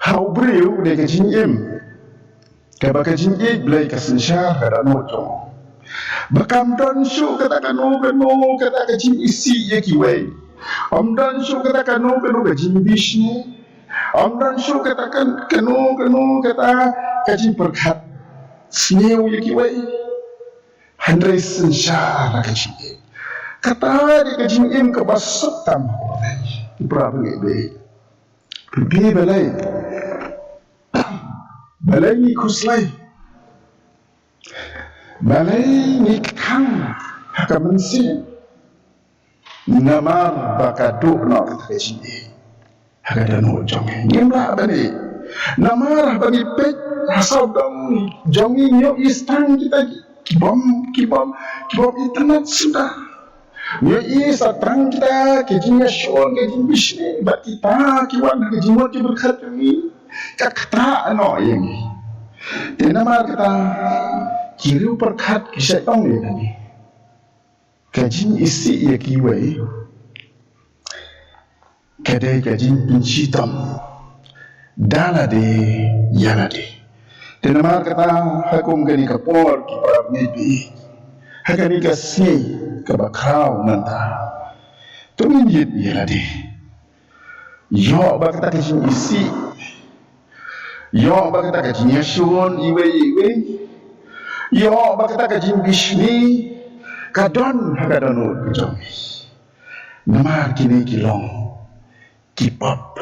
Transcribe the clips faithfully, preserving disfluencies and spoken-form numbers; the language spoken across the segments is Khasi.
Ha u briew dei ka jingim, kaba ka jingïeit Blei ka synshar ha dohnud jong u. Ba kam don shuh kata kano kano kata ka jingisih ïa kiwei. Ym don shuh kata kano kano ka jingbishni. Ym don shuh kata kan-, kano kano kata ka jingpyrkhat sniew ïa kiwei. Hynrei synshar ha ka jingïeit. Kata dei ka jingim kaba suk tam. Ki para bangeit, balei? Balei ngi khuslai? Balei ngi khang ha ka mynsiem? Namar ba ka duh noh kata ka jingïeit ha ka dohnud jong ngi. Ngim lah ban ïeit. Namar haba ngi peit ha sawdong jong ngi, ngi ïohi tang kita ki bym, ki bym, ki bym itynnad suda. Ngi ïohi sa tang kita ki jingïashun, ki jingbishni, bad kita ki wan ha ka jingmut jingpyrkhat jong ngi. Ka ktah noh ïa ngi. Te namar kata ki riewpyrkhat ki shait ong ïa ngi, ka jingisih ïa kiwei ka dei ka jingpynshitom da lade ïa lade. Te namar kata ha kum kane ka por, ki para bangeit, ha kane ka sngi kaba khraw mynta, to ngin ïeit ïa lade. Ïoh ba kata ka jingisih, ïoh ba kata ka jingïashun iwei ïa iwei, ïoh ba kata ka jingbishni ka don ha ka dohnud ka jong ngi. Namar kine ki long ki pop.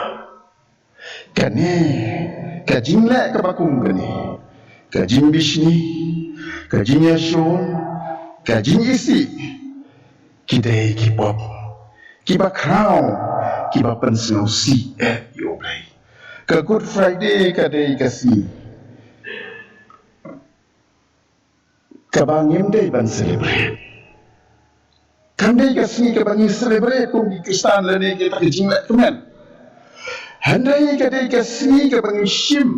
Kane ka jingleh kaba kum kane, ka jingbishni, ka jingïashun, ka jingisih, ki dei ki pop kiba khraw, kiba pynsngewsih eh ïa U Blei. Ka Good Friday ka dei ka sngi kaba ngim dei ban celebrate. Kam dei ka sngi kaba ngi celebrate kum ki Khristan lane kita ki jingleh kmen. Hynrei ka dei ka sngi kaba ngi shim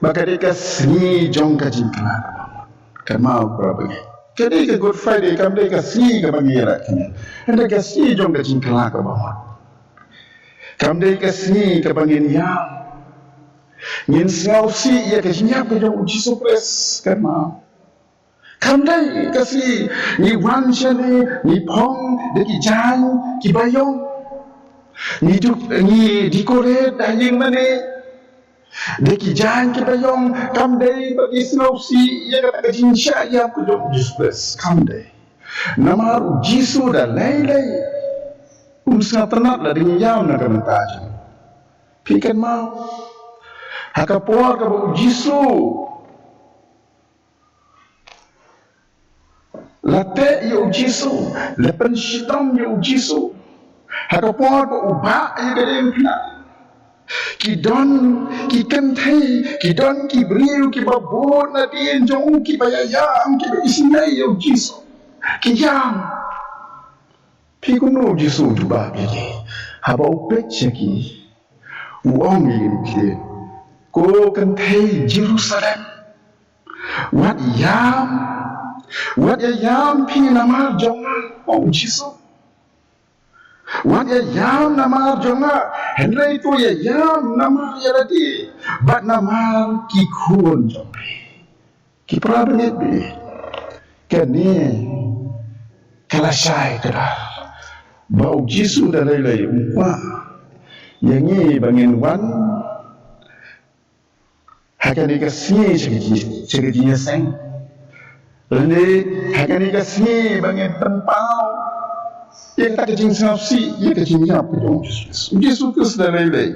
ba ka dei ka sngi jong ka jingkylla kaba mut. Kynmaw, para bangeit, ka dei ka Good Friday kam dei ka sngi kaba ngi ïaleh kmen. Hynrei ka sngi jong ka jingkylla kaba mut. Kam dei ka sngi kaba ngin ïam, ngin sngewsih ïa ka jingïap ka jong U Jisu Khrist, kynmaw. Kam dei ka sngi ngi wan shane, ngi phong da ki jaiñ kiba ïong, ngi duk, ngi decorate da ïing mane da ki jaiñ kiba ïong. Kam dei ba ngi sngewsih ïa kata ka jingshah ïap ka jong U Jisu Khrist. Kam dei. Namar U Jisu da lei lei um sngewtynnad lada ngi ïam na ka bynta jong u. Phi kynmaw, ha ka por kaba U Jisu la teh ïa U Jisu, la pynshitom ïa U Jisu, ha ka por ba u bah ïa ka diengphna, ki don ki kynthei, ki don ki briew kiba bud nadien jong u, kiba ïaïam, kiba isynei ïa U Jisu, ki ïam. Phi, kumno U Jisu u jubab ïa ki? Haba u peit sha ki, u ong ïa ki, ko kynthei Jerusalem, wat ïam, wat ïaïam phi namar jong nga, ong U Jisu. Wat ïaïam namar jong nga, hynrei to ïaïam namar ïa lade bad namar ki khun jong phi. Ki para bangeit, kane ka la shai kdar ba U Jisu da lei lei um kwah ïa ngi ba ngin wan ha kane ka sngi sha ka jing, sha ka jingïaseng, lane ha kane ka sngi ba ngin pynpaw ïa kata ka jingsngewsih ïa ka jingïap ka jong U Jisu Khrist. U Jisu Khrist da lei lei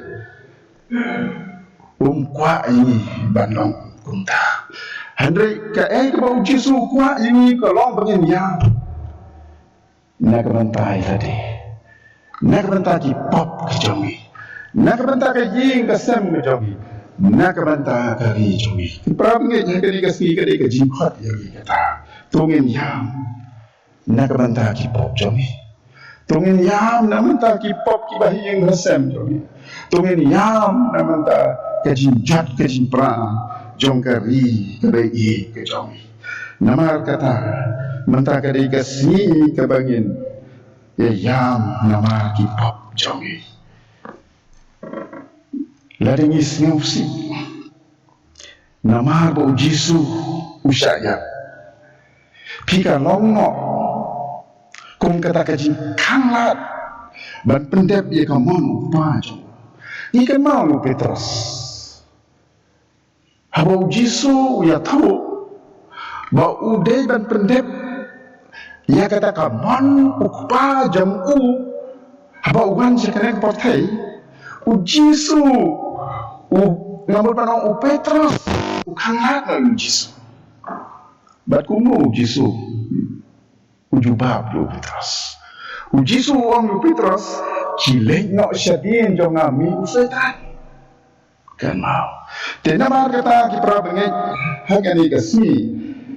um kwah ïa ngi ban long kumta. Hynrei kaei kaba U Jisu u kwah ïa ngi ka long ba ngin ïam na ka bynta ïa lade, na ka bynta ki pop ki jong ngi, na ka bynta ka ïing ka sem ka jong ngi, na ka bynta ka ri jong ngi. Ki para bangeit, ha kane ka sngi ka dei ka jingkhot ïa ngi kata, to ngin ïam na ka bynta ki pop jong ngi. To ngin ïam na ka bynta ki pop kiba ha ïing ha sem jong ngi. To ngin ïam na ka bynta ka jingjot ka jingpra jong ka ri kaba ïeit ka jong ngi. Namar kata mynta ka dei ka sngi kaba ngin ïaïam namar ki pop jong ngi. Lada ngi sngewsih namar ba u Jisu u shah ïap, phi ka long noh kum kata ka jingkhanglad ban pyndep ïa ka mon u kpa jong u. Ngi kynmaw ïa u Petros. Haba u Jisu u ïathuh ba u dei ban pyndep ïa kata ka mon u kpa jong u, haba u wan sha kane ka pyrthei, u Jisu u, nga mut ban ong u Petros u khanglad na u Jisu. Bad kumno u Jisu u jubab ïa u Petros? U Jisu u ong ïa u Petros, "Khie leit noh shadien jong nga me u Soitan." Kynmaw. Te namar kata ki para bangeit, ha kane ka sngi,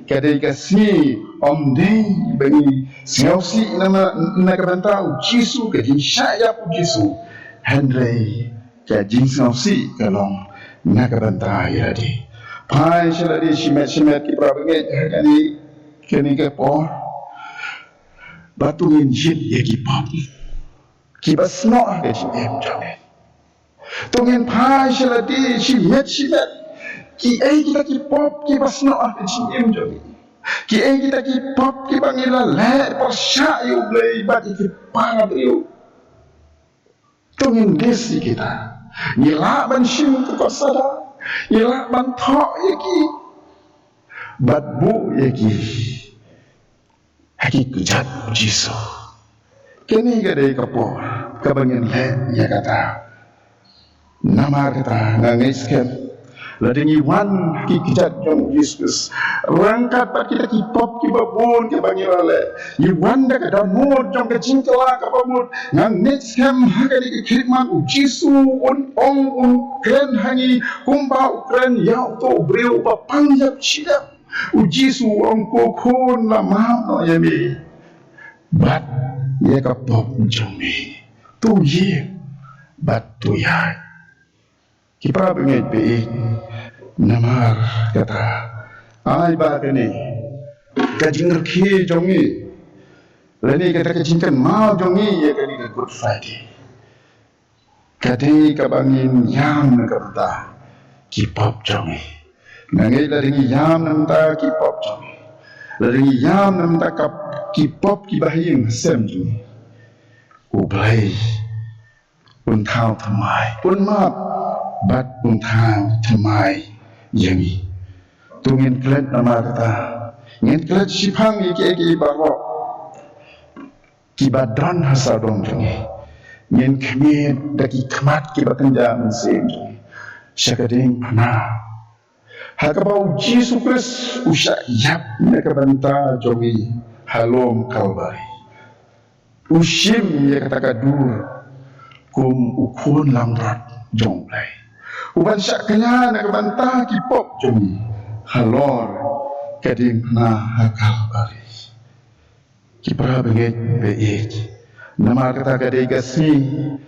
ka dei ka sngi ym dei ba ngi sngewsih na, na, na ka bynta u Jisu, ka jingshah ïap u Jisu, hynrei ka jingsngewsih ka long na ka bynta ïa lade. Phai sha lade shimet shimet ki para bangeit, ha kane, kane ka por, ba to ngin jied ïa ki pop kiba snoh ha ka jingim jong ngi. To ngin phai sha lade shimet shimet. Kiei kita ki pop kiba snoh ha ka jingim jong ngi? Kiei kita ki pop kiba ngi la leh pyrshah ïa u Blei bad ïa ki para briew? To ngin list ïa kita. Ngi lah ban shim ka kot sada, ngi lah ban thoh ïa ki bad buh ïa ki ha ki kjat u Jisu. Kane ka dei ka por kaba ngin leh ïa kata. Namar kata nga ngeit skhem, lada ngi wan ha ki kjat jong u Jisu Khrist, ryngkat bad kita ki pop kiba bun kiba ngi la leh, ngi wan da ka dohnud jong ka jingkylla kaba mut, nga ngeit skhem ha kane ka khlieh mat u Jisu un ong, un kren ha ngi kumba u kren ïa uto u briew uba pang ïap shi ïap. U Jisu u ong, "Ko khun, la map noh ïa me bad ïa ka pop jong me. To ïeng bad to ïaid." Ki para bangeit ba ïeit, namar kata, ai ba kane ka jingrkhie jong ngi, lane kata ka jingkynmaw jong ngi ïa kane ka Good Friday, ka dei kaba ngin ïam na ka bynta ki pop jong ngi. Nga ngeit lada ngi ïam na ka bynta ki pop jong ngi, lada ngi ïam na ka bynta ka, ki pop kiba ha ïing ha sem jong ngi, U Blei un thaw thymmai, un map bad un thaw thymmai ïa ngi. To ngin klet namar kata, ngin klet shiphang ïa kiei kiei baroh kiba don ha sawdong jong ngi. Ngin khmih da ki khmat kiba kynja mynsiem jong ngi sha ka diengphna ha kaba u Jisu Khrist u shah ïap na ka bynta jong ngi ha lum Kalbari. U shim ïa kata ka dur kum u khun langbrot jong U Blei, u ban shah kñia na ka bynta ki pop jong ngi halor ka diengphna ha Kalbari. Ki para bangeit ba ïeit, namar kata ka dei ka sngi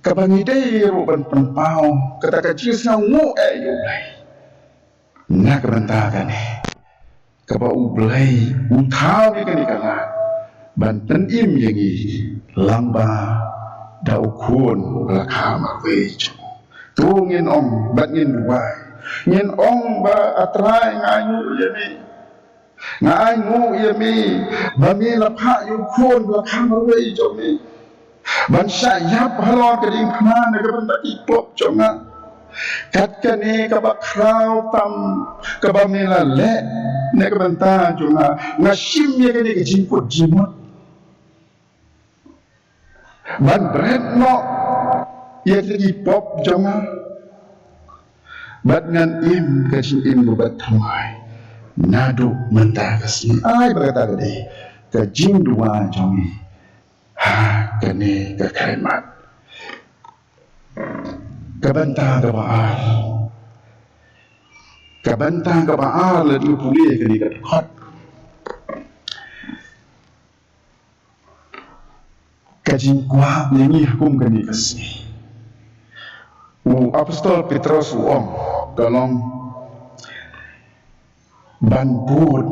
kaba ngi dei ruh ban pynpaw kata ka jingsngewnguh eh ïa U Blei na ka bynta kane, kaba U Blei u thaw ïa kane ka lad ban pynim ïa ngi lyngba da u Khun ba la kha marwei jong u. To ngin ong bad ngin duwai, ngin ong ba, A Trai, nga ainguh ïa me. Nga ainguh ïa me ba me la phah ïa u Khun ba la kha marwei jong me ban shah ïap halor ka diengphna na ka bynta ki pop jong nga. Kat kane kaba khraw tam kaba me la leh na ka bynta jong nga, nga shim ïa kane ka jingkut jingmut ban bret noh ïa ki pop jong nga, bad ngan im ka jingim ba bad thymmai naduh mynta ka sngi. Ai ba kata ka dei ka jingduwai jong ngi ha kane ka khlieh mat. Ka bynta kaba ar, ka bynta kaba ar, lada ngi pule kane ka dkhot, ka jingkwah ïa ngi ha kum kane ka sngi. U Apostol Petros u ong, ka long ban bud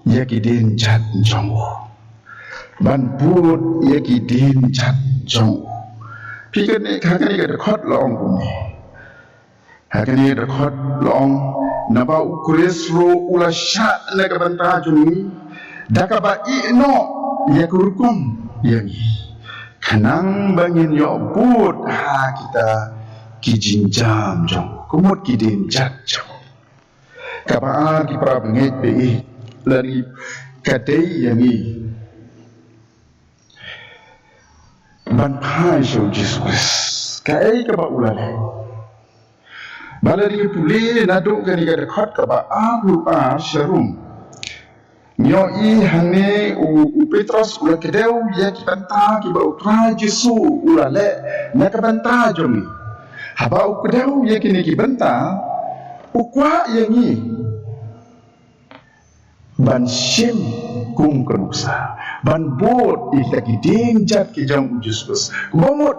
ïa ki dienjat jong u. Ban bud ïa ki dienjat jong u. Phi, kane, ha kane ka dkhot la ong kumne: Ha kane ka dkhot la ong, naba u Khrist ruh u la shah na ka bynta jong ngi da kaba ïeh noh ïa ka rukom ïa ngi, khnang ba ngin ïoh bud ha kita ki jingjam jong u, ka mut ki dienjat jong u. Kaba ar, ki para bangeit ba ïeit, lada ngi, ka dei ïa ngi ban phai sha u Jisu Khrist, kaei kaba u la leh. Ba lada ngi pule naduh kane ka dkhot kaba arphew ar sharum, ngi ïohi hangne u, u Petros u la kdew ïa ki bynta kiba u Trai Jisu u la leh na ka bynta jong ngi. Haba u kdew ïa kine ki bynta, u kwah ïa ngi ban shim kum ka nuksa, ban bud ïa kita ki dienjat ki jong u Jisu Khrist, kumba mut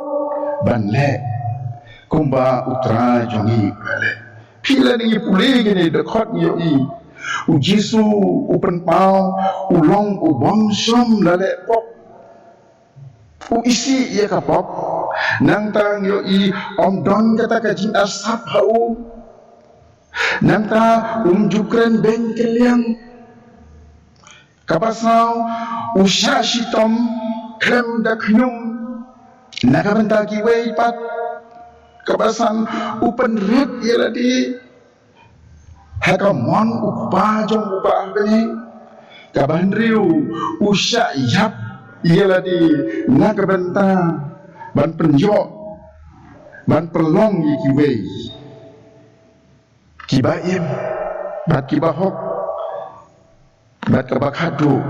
ban leh kumba u Trai jong ngi u la leh. Phi, lada ngi pule kine ki dkhot, ngi ïohi u Jisu u pynpaw, u long u bym shym la leh pop. U isih ïa ka pop. Nangta ngi ïohi ym don kata ka jingarsap ha u. Nangta um ju kren beiñ kylliang. Kaba saw, u shah shitom khlem da khñium na ka bynta kiwei pat. Kaba san, u pynrit ïa lade ha ka mon u Kpa jong u ba ha bneng. Kaba hynriew, u shah ïap ïa lade na ka bynta ban pynïoh, ban pynlong ïa kiwei kiba im bad kiba hok. Bad kaba khatduh,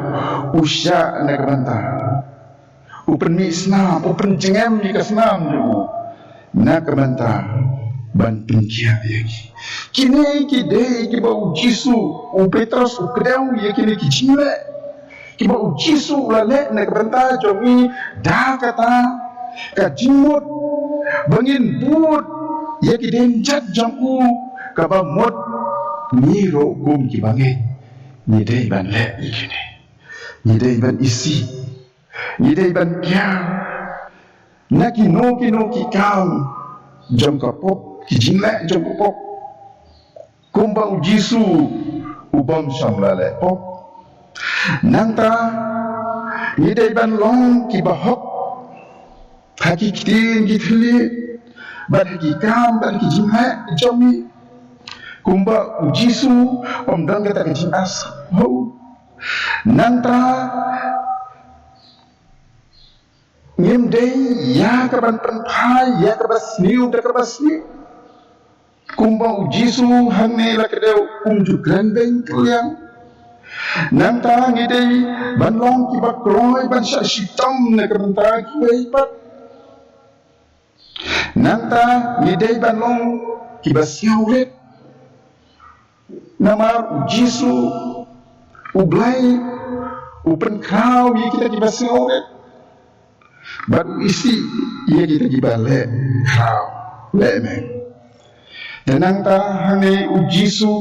u shah na ka bynta, u pynmih snam, u pynjngem ïa ka snam jong u na ka bynta ban pynkhiah ïa ngi. Kine ki dei kiba u Jisu, u Petros u kdew ïa kine ki jingleh kiba u Jisu u la leh na ka bynta jong ngi, da kata ka jingmut ba ngin bud ïa ki dienjat jong u, kaba mut ngi ruh kum kiba ngeit ngi dei ban leh ïa kine. Ngi dei ban isih, ngi dei ban kiar na kino kino ki kam jong ka pop, ki jingleh jong ka pop, kumba u Jisu u bym shym la leh pop. Nangta ngi dei ban long kiba hok ha ki ktien ki thylliej, bad ha ki kam, bad ha ki jingleh jong ngi, kumba u Jisu, ym don kata ka jingarsap ha u. Nangta ngim dei ïa ka ban pynphai ïa kaba sniew da kaba sniew, kumba u Jisu hangne la kdew, um ju kren beiñ kylliang. Nangta ngi dei ban long kiba kloi ban shah shitom na ka bynta kiwei pat. Nangta ngi dei ban long kiba sngewrit, namar u Jisu, u Blei, u pynkhraw ïa kita kiba sngewrit, bad u isih ïa kita kiba leh khraw, leh meng. Te nangta hangne u Jisu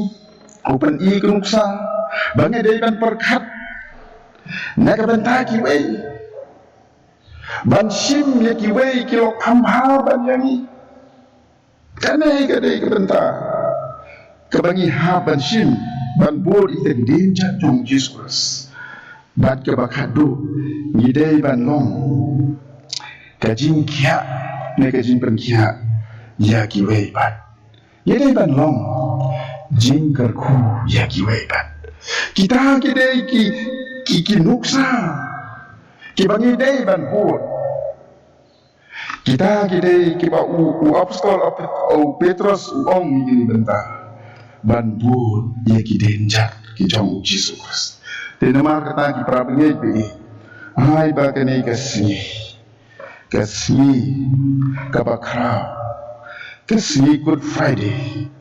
u pyni ka nuksa ba ngi dei ban pyrkhat na ka bynta kiwei, ban shim ïa kiwei ki lok kham bha ban ïa ngi. Kane ka dei ka bynta kaba ngi hap ban shim, ban bud ïa kita ki dienjat jong u Jisu Khrist. Bad kaba khatduh, ngi dei ban long ka jingkhiah ne ka jingpynkhiah ïa kiwei pat. Ngi dei ban long jingkyrkhu ïa kiwei pat. Kita ki dei ki, ki, ki nuksa kiba ngi dei ban bud. Kita ki dei kiba u, u apostol, u Petros u ong ïa kine ki bynta ban bud ïa ki dienjat ki jong u Jisu Khrist. Te namar kata, ki para bangeit ba ïeit, ai ba kane ka sngi, ka sngi kaba khraw, ka sngi Good Friday,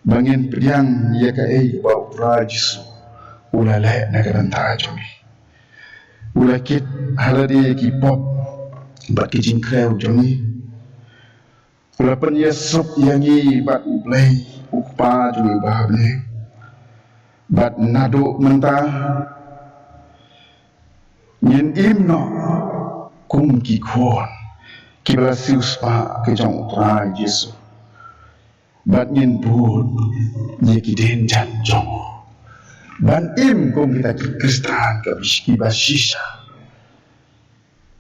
ba ngin pdiang ïa kaei ba u Trai Jisu u la leh na ka bynta jong ngi. U la kit ha lade ki pop bad ki jingkrew jong ngi. U la pynïasuk ïa ngi bad u Blei, u Kpa jong ngi uba ha bneng. Bad naduh mynta ngin im noh kum ki khun kiba la siewspah ki jong u Trai Jisu. Bad ngin bud ïa ki dienjat jong u ban im kum kita ki Khristan kiba shisha.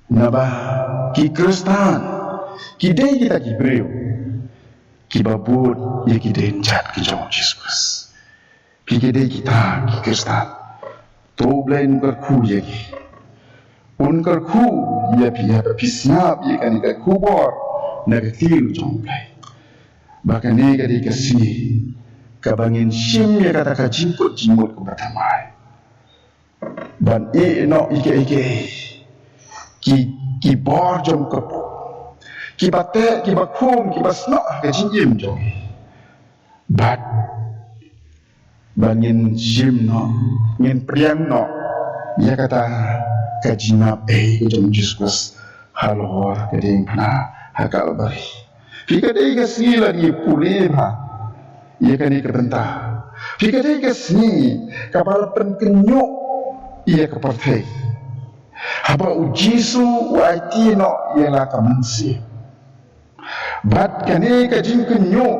Naba ki Khristan ki dei kita ki briew kiba bud ïa ki dienjat ki jong u Jisu Khrist. Ki, ki dei kita ki Khristan. To U Blei un kyrkhu ïa ngi. Un kyrkhu ïa phi, ïa phi sngap ïa kane ka khubor na ka ktien jong U Blei. Ba kane ka dei ka sngi kaba ngin shim ïa kata ka jingkut jingmut kaba thymmai. Ban ïeh noh ïa kiei kiei ki, ki bor jong ka pop, kiba teh, kiba khum, kiba snoh ha ka jingim jong ngi. Bad ba ngin shim noh, ngin pdiang noh ïa kata ka jingmap ei ka jong u Jisu Khrist halor ka diengphna ha Kalbari. Phi, ka dei ka sngi, la ngi pule bha ïa kane ka bynta. Phi, ka dei ka sngi kaba la pynkynñiuh ïa ka pyrthei, haba u Jisu u aiti noh ïa la ka mynsiem. Bad kane ka jingkynñiuh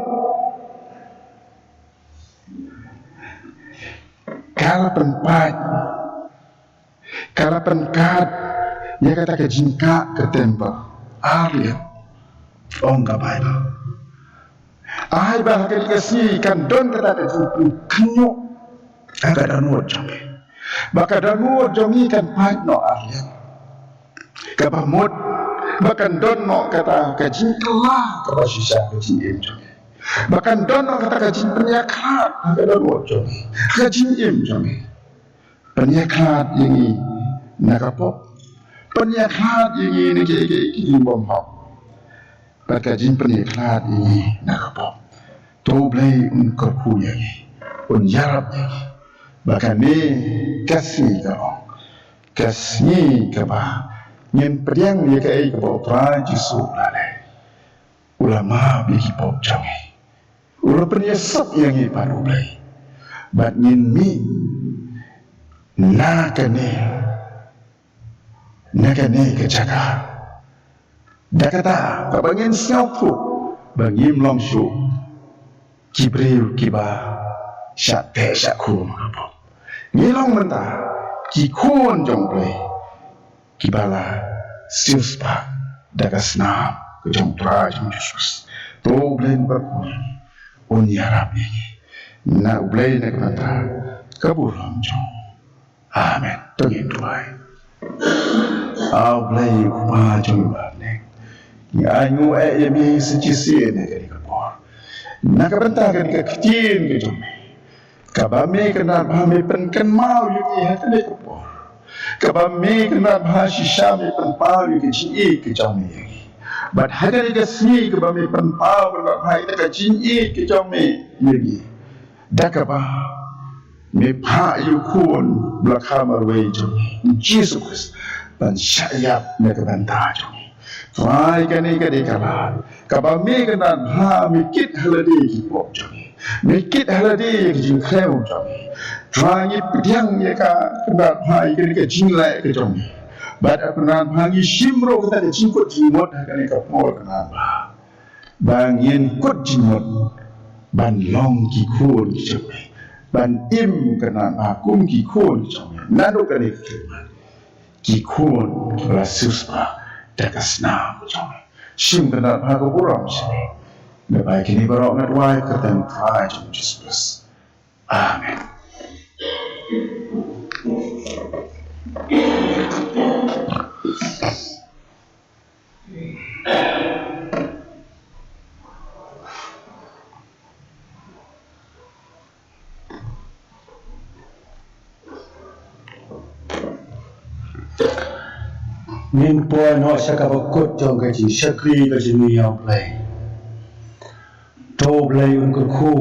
ka la pynpait, ka la pynkhat ïa kata ka jingkah ka templ ar liang, ong ka Baibl. Ai ba ha kane ka sngi kan don kata ka jingpynkynñiuh ha ka dohnud jong ngi. Ba ka dohnud jong ngi kan pait noh ar liang. Kaba mut ba kan don noh kata ka jingkylla kaba shisha ha ka jingim jong ngi. Ba kan don noh kata ka jingpynïakhlad ha ka dohnud jong ngi, ha ka jingim jong ngi. Pynïakhlad ïa ngi na ka pop. Pynïakhlad ïa ngi na kiei kiei ki jingbymhok. Bad ka jingpynïakhlad ïa ngi na ka pop. To U Blei un kyrkhu ïa ngi, un ïarap ïa ngi. Ba kane ka sngi, ka long ka sngi kaba ngin pdiang ïa kaei kaba U Trai Jisu u la leh. U la map ïa ki pop jong ngi. U la pynïasuk ïa ngi bad U Blei. Bad ngin mih na kane, na kane ka jaka da kata kaba ngin sngewthuh ba ngim long shuh ki briew kiba shah teh shah khum ha ka pop. Ngi long mynta ki khun jong U Blei kiba la siewspah da ka snam ka jong U Trai jong U Jisu Khrist. To U Blei un kyrkhu ïa ngi, un ïarap ïa ngi. Na U Blei na ka bynta ka burom jong u. Amen. To ngin duwai. A U Blei, U Kpa jong ngi ba ha bneng, ngi ainguh eh ïa me sa shisien ha kane ka por na ka bynta kane ka ktien ka jong me, kaba me kynran bha me pynkynmaw ïa ngi ha kane ka por. Kaba me kynran bha shisha me pynpaw ïa ka jingïeit ka jong me ïa ngi. Bad ha kane ka sngi kaba me pynpaw kynran bha ïa ka jingïeit ka jong me ïa ngi, da kaba me phah ïa u Khun ba la kha marwei jong ngi, U Jisu Khrist, ban shah ïap na ka bynta jong ngi. Trai, kane ka dei ka lad kaba me kynran bha me kit ha lade ki pop jong ngi, me kit ha lade ki jingkhrew jong ngi. Trai, ngi pdiang ïa ka kynran bha ïa kane ka jingleh ka jong ngi. Bad kynran bha ngi shim ruh kata ka jingkut jingmut ha kane ka por kynran bha, ba ngin kut jingmut ban long ki khun ki jong me, ban im kynran bha kum ki khun ki jong me. Naduh kane ka khyllipmat, ki khun kiba la siewspah da ka snam ka jong me. Shim kynran bha ka burom jong me. Nga bai kine baroh, nga duwai ha ka kyrteng U Trai jong U Jisu Khrist. Amen. Ngin poi noh sha kaba kut jong ka jingshakri ka jong ngi ïa U Blei. To U Blei un kyrkhu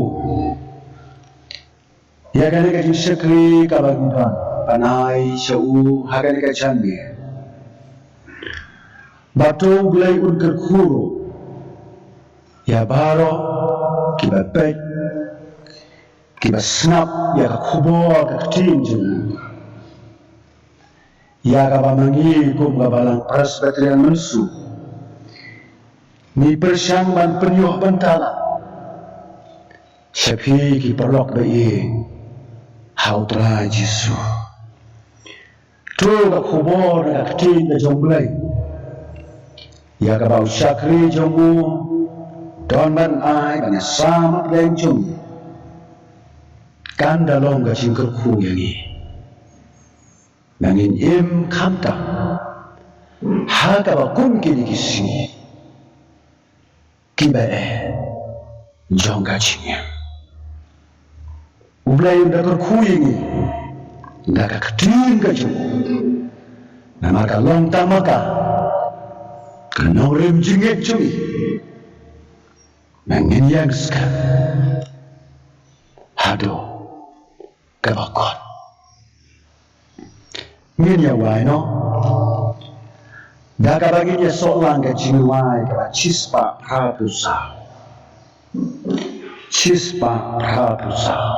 ïa kane ka jingshakri kaba ngi don ban ai sha u ha kane ka janmiet. Bad to U Blei un kyrkhu ruh ïa baroh kiba peit, kiba sngap ïa ka khubor ka ktien jong u. Ïa kaba ma ngi kum ka Balang Presbyterian mynsiem ngi pyrshang ban pynïoh bynta lang Sha phi ki paralok ba ïeit ha U Trai Jisu. To ka khubor na ka ktien ka jong U Blei ïa kaba u shakri jong u don ban ai ban ïasam ha pdeng jong u kan da long ka jingkyrkhu ïa ngi. Nangin im khamtam ha kaba kum kine ki sngi kiba eh jong ka jingim. U Blei u da kyrkhu ïa ngi da ka ktien ka jong u. Namar ka long tang ma ka ka nongrim jingngeit jong ngi. Nangin ïeng skhem haduh kaba kut. Ngin ïa wai noh da kaba ngin ïa soh lang ka jingwai kaba shispah phra phew saw. Shispah phra phew saw.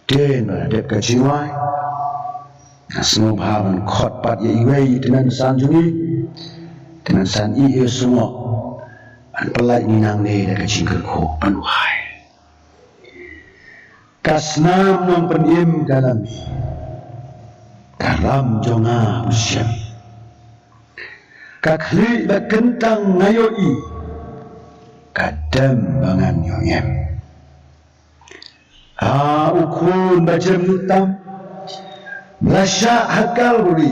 Te naba la dep ka jingwai, nga sngewbha ban khot pat ïa iwei i tymmen basan jong ngi, tymmen basan i ïa sngewbha ban pynlait ngi nangne da ka jingkyrkhu ban wai. Ka snam nongpynim ka la mih, ka ram jong nga u shem. Ka khlieh ba kyntang nga ïohi, ka dem ba ngan ïoh em. A u khun ba jem tam, ba la shah ha Kalbari,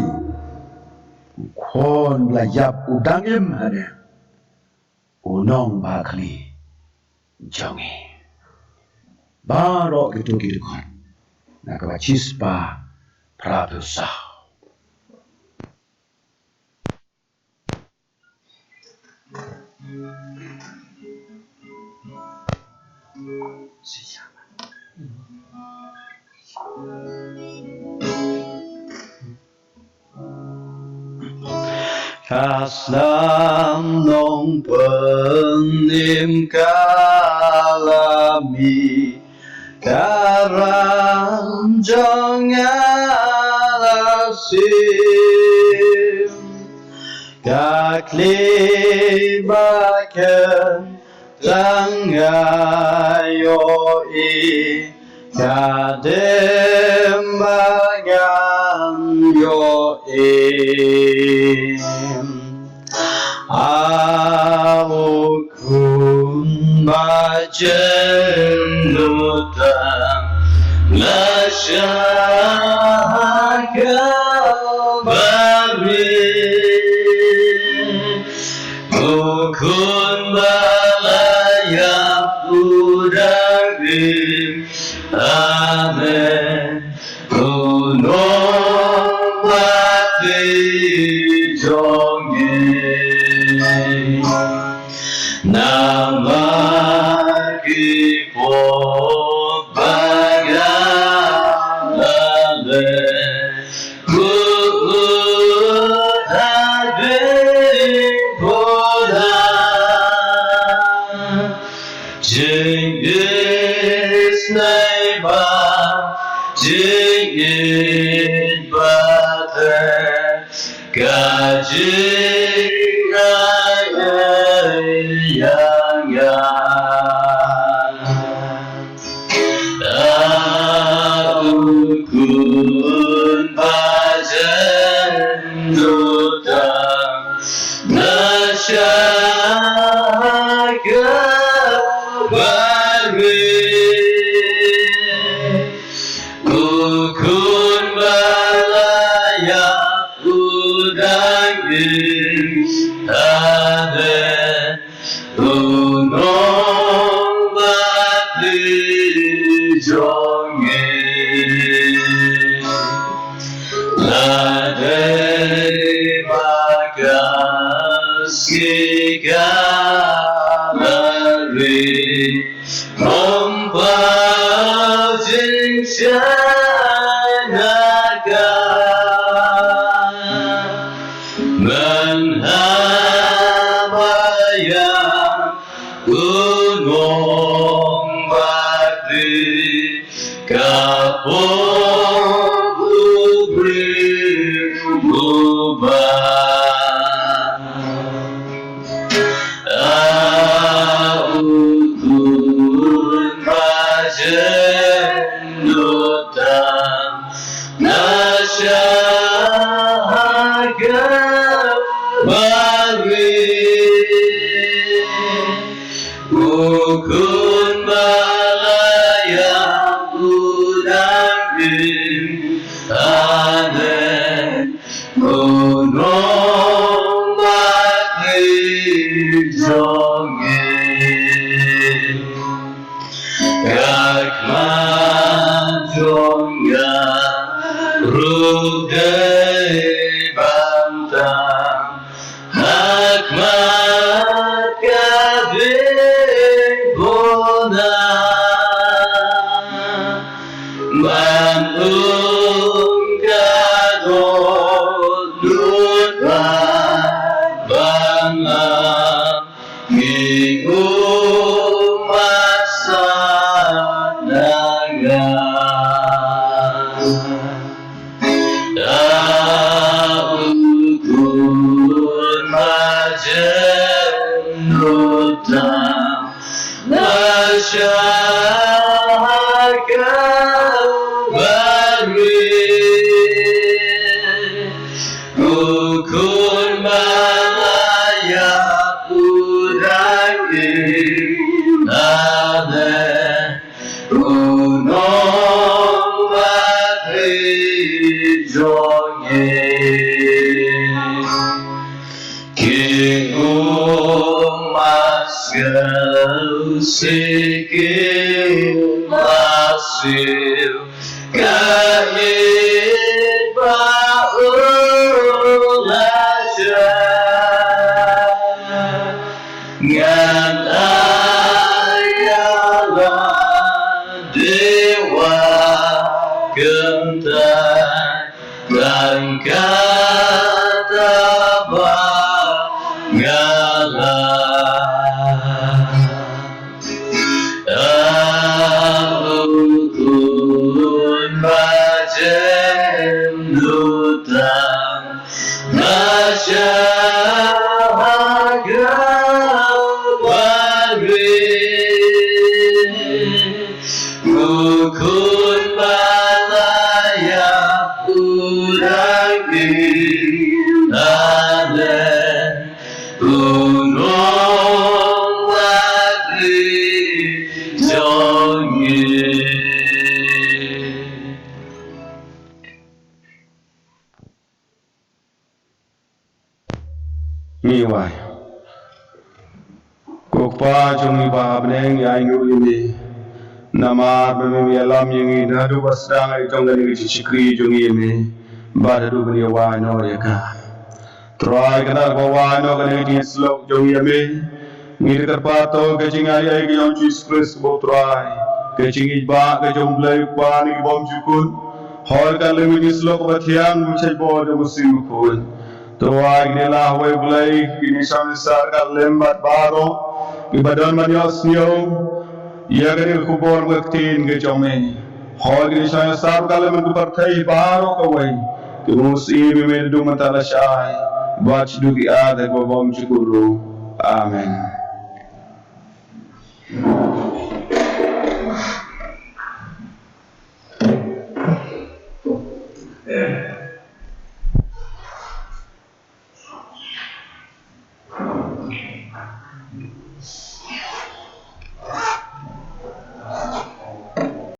u khun ba la ïap u dang im hangne. U nongbakla jong ngi. Baroh kito ki dkhot na kaba shispah phra phew saw. Ka snam nongpynim ka la mih, ka ram jong nga la shim, ka khlieh ba ken tang nga ïohi, ka dem ba ngan ïoh em. A u khun ba jem tam, la shah ha Kalbari. U khun ba la ïap u dang im, amen. U nongbakla jong ngi. Namar ki pop ba nga la leh, Kut hadien pura jingïeit, nai ba jingïeit ba te ka jingai ei ïa nga. A u khun ba jem tam, na shah ha Kalbari. U khun ba la ïap u dang im, amen. U nongbakla jong ngi. Lada ba ka sngi ka la ri, ym pat jingshai na ka. Mynta ba ïa u nongbakla ka pop u briew uba. A u khun jong ngi. Ka khmat jong nga ruh dei ban tang ha khmat ka diengphna, ban ym ka dohnud ban lam, ngi ym mad sah na nga. A u khun ba jem lut tam, ba shah ha Kalbari. U khun ba la ïap u dang im, ale u nongbakla jong ngi. Ki ym mad siew, ki ym mad siew, ka ïeit ba u la shah. Ngan ai ïa lade wa kynthei, tang kata ba nga lah. A u khun ba jem lut tam, ba shah ha Kalbari. U khun ba la ïap u dang im, ale u nongbakla jong ngi. Ngi wai. Ko Kpa jong ngi ba ha bneng, ngi ainguh ïa me namar ba me ïalam ïa ngi naduh ba sdang ïa kane ka jingshakri jong ngi ïa me bad haduh ban ïa wai noh ïa ka. Trai, kane ba wai noh kane ka jingïasyllok jong ngi ïa me, ngi da kyrpad to ka jingaiei ka jong U Jisu Khrist U Trai, ka jingïeit ka jong U Blei U Kpa ne ki bymjukut, hoi ka lem ka jingïasyllok ba thiang ba shait bor jong U Mynsiem Bakhuid. To ai kine la hawei Blei, kine shang sar ka lem bad baroh kiba don ban ïohsngew ïa kane ka khubor ka ktien ka jong me. Hoi kine shang sar ka lem ka pyrthei baroh kawei, kiba mynsiem ïa me naduh mynta lashai bad shaduh ki ar kiba bymjukut ruh. Amen.